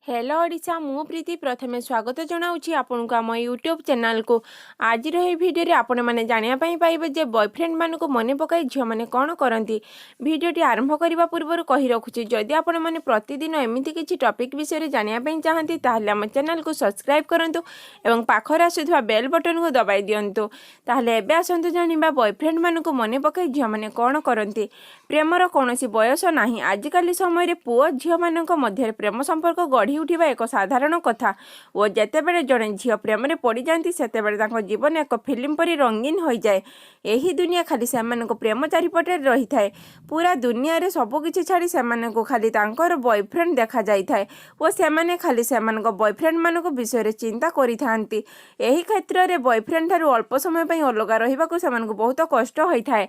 Hello Odisha, ମୁଁ ପ୍ରୀତି ପ୍ରଥମେ ସ୍ୱାଗତ ଜଣାଉଛି ଆପଣଙ୍କୁ ଆମ ୟୁଟ୍ୟୁବ୍ ଚ୍ୟାନେଲକୁ। ଆଜିର ଏହି ଭିଡ଼ିଓରେ ଆପଣମାନେ ଜାଣିବା ପାଇଁ ପାଇବେ ଯେ ବୟଫ୍ରେଣ୍ଡମାନଙ୍କୁ ମନେ ପକାଇ ଝିଅମାନେ କ'ଣ କରନ୍ତି। ଭିଡ଼ିଓଟି ଆରମ୍ଭ କରିବା ପୂର୍ବରୁ କହି ରଖୁଛି, ଯଦି ଆପଣମାନେ ପ୍ରତିଦିନ ଏମିତି କିଛି ଟପିକ୍ ବିଷୟରେ ଜାଣିବା ପାଇଁ ଚାହାନ୍ତି, ତାହେଲେ ଆମ ଚ୍ୟାନେଲକୁ ସବସ୍କ୍ରାଇବ୍ କରନ୍ତୁ ଏବଂ ପାଖରେ ଆସୁଥିବା ବେଲ୍ ବଟନକୁ ଦବାଇ ଦିଅନ୍ତୁ। ତାହେଲେ ଏବେ ଆସନ୍ତୁ ଜାଣିବା, ବୟଫ୍ରେଣ୍ଡମାନଙ୍କୁ ମନେ ପକାଇ ଝିଅମାନେ କ'ଣ କରନ୍ତି। ପ୍ରେମର କୌଣସି ବୟସ ନାହିଁ। ଆଜିକାଲି ସମୟରେ ପୁଅ ଝିଅମାନଙ୍କ ମଧ୍ୟରେ ପ୍ରେମ ସମ୍ପର୍କ ଗଢ଼ି ଉଠିବା ଏକ ସାଧାରଣ କଥା ଓ ଯେତେବେଳେ ଜଣେ ଝିଅ ପ୍ରେମରେ ପଡ଼ିଯାଆନ୍ତି, ସେତେବେଳେ ତାଙ୍କ ଜୀବନ ଏକ ଫିଲ୍ମ ପରି ରଙ୍ଗୀନ ହୋଇଯାଏ। ଏହି ଦୁନିଆ ଖାଲି ସେମାନଙ୍କ ପ୍ରେମ ଚାରିପଟରେ ରହିଥାଏ। ପୁରା ଦୁନିଆରେ ସବୁକିଛି ଛାଡ଼ି ସେମାନଙ୍କୁ ଖାଲି ତାଙ୍କର ବୟଫ୍ରେଣ୍ଡ ଦେଖାଯାଇଥାଏ ଓ ସେମାନେ ଖାଲି ସେମାନଙ୍କ ବୟଫ୍ରେଣ୍ଡମାନଙ୍କ ବିଷୟରେ ଚିନ୍ତା କରିଥାନ୍ତି। ଏହି କ୍ଷେତ୍ରରେ ବୟଫ୍ରେଣ୍ଡ ଠାରୁ ଅଳ୍ପ ସମୟ ପାଇଁ ଅଲଗା ରହିବାକୁ ସେମାନଙ୍କୁ ବହୁତ କଷ୍ଟ ହୋଇଥାଏ।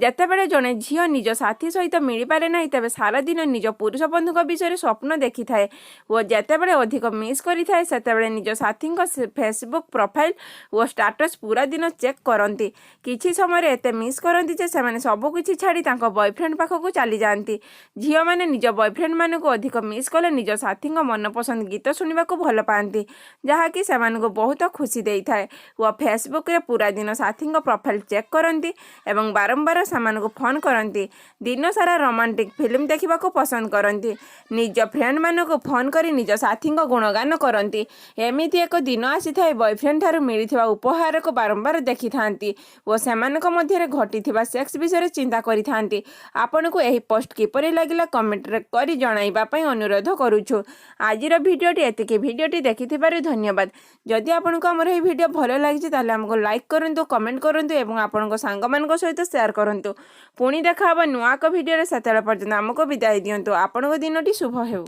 ଯେତେବେଳେ ଜଣେ ଝିଅ ନିଜ ସାଥୀ ସହିତ ମିଳିପାରେ ନାହିଁ, ତେବେ ସାରାଦିନ ନିଜ ପୁରୁଷ ବନ୍ଧୁଙ୍କ ବିଷୟରେ ସ୍ୱପ୍ନ ଦେଖିଥାଏ ଓ ଯେତେବେଳେ ଅଧିକ ମିସ୍ କରିଥାଏ, ସେତେବେଳେ ନିଜ ସାଥୀଙ୍କ ଫେସବୁକ୍ ପ୍ରୋଫାଇଲ୍ ଓ ଷ୍ଟାଟସ୍ ପୁରା ଦିନ ଚେକ୍ କରନ୍ତି। କିଛି ସମୟରେ ଏତେ ମିସ୍ କରନ୍ତି ଯେ ସେମାନେ ସବୁକିଛି ଛାଡ଼ି ତାଙ୍କ ବୟଫ୍ରେଣ୍ଡ ପାଖକୁ ଚାଲିଯାଆନ୍ତି। ଝିଅମାନେ ନିଜ ବୟଫ୍ରେଣ୍ଡମାନଙ୍କୁ ଅଧିକ ମିସ୍ କଲେ ନିଜ ସାଥୀଙ୍କ ମନପସନ୍ଦ ଗୀତ ଶୁଣିବାକୁ ଭଲ ପାଆନ୍ତି, ଯାହାକି ସେମାନଙ୍କୁ ବହୁତ ଖୁସି ଦେଇଥାଏ ଓ ଫେସବୁକ୍ରେ ପୁରା ଦିନ ସାଥୀଙ୍କ ପ୍ରୋଫାଇଲ୍ ଚେକ୍ କରନ୍ତି ଏବଂ ବାରମ୍ବାର ସେମାନଙ୍କୁ ଫୋନ୍ କରନ୍ତି। ଦିନସାରା ରୋମାଣ୍ଟିକ୍ ଫିଲ୍ମ ଦେଖିବାକୁ ପସନ୍ଦ କରନ୍ତି। ନିଜ ଫ୍ରେଣ୍ଡମାନଙ୍କୁ ଫୋନ୍ କରି ନିଜ ସାଥୀଙ୍କ ଗୁଣଗାନ କରନ୍ତି। ଏମିତି ଏକ ଦିନ ଆସିଥାଏ, ବୟଫ୍ରେଣ୍ଡ ଠାରୁ ମିଳିଥିବା ଉପହାରକୁ ବାରମ୍ବାର ଦେଖିଥାନ୍ତି ଓ ସେମାନଙ୍କ ମଧ୍ୟରେ ଘଟିଥିବା ସେକ୍ସ ବିଷୟରେ ଚିନ୍ତା କରିଥାନ୍ତି। ଆପଣଙ୍କୁ ଏହି ପୋଷ୍ଟ କିପରି ଲାଗିଲା, କମେଣ୍ଟରେ କରି ଜଣାଇବା ପାଇଁ ଅନୁରୋଧ କରୁଛୁ। ଆଜିର ଭିଡ଼ିଓଟି ଏତିକି। ଭିଡ଼ିଓଟି ଦେଖିଥିବାରୁ ଧନ୍ୟବାଦ। ଯଦି ଆପଣଙ୍କୁ ଆମର ଏହି ଭିଡ଼ିଓ ଭଲ ଲାଗିଛି, ତାହେଲେ ଆମକୁ ଲାଇକ୍ କରନ୍ତୁ, କମେଣ୍ଟ କରନ୍ତୁ ଏବଂ ଆପଣଙ୍କ ସାଙ୍ଗମାନଙ୍କ ସହିତ ସେୟାର କରନ୍ତୁ। ପୁଣି ଦେଖା ହେବ ନୂଆ ଏକ ଭିଡ଼ିଓରେ। ସେତେବେଳେ ପର୍ଯ୍ୟନ୍ତ ଆମକୁ ବିଦାୟ ଦିଅନ୍ତୁ। ଆପଣଙ୍କ ଦିନଟି ଶୁଭ ହେଉ।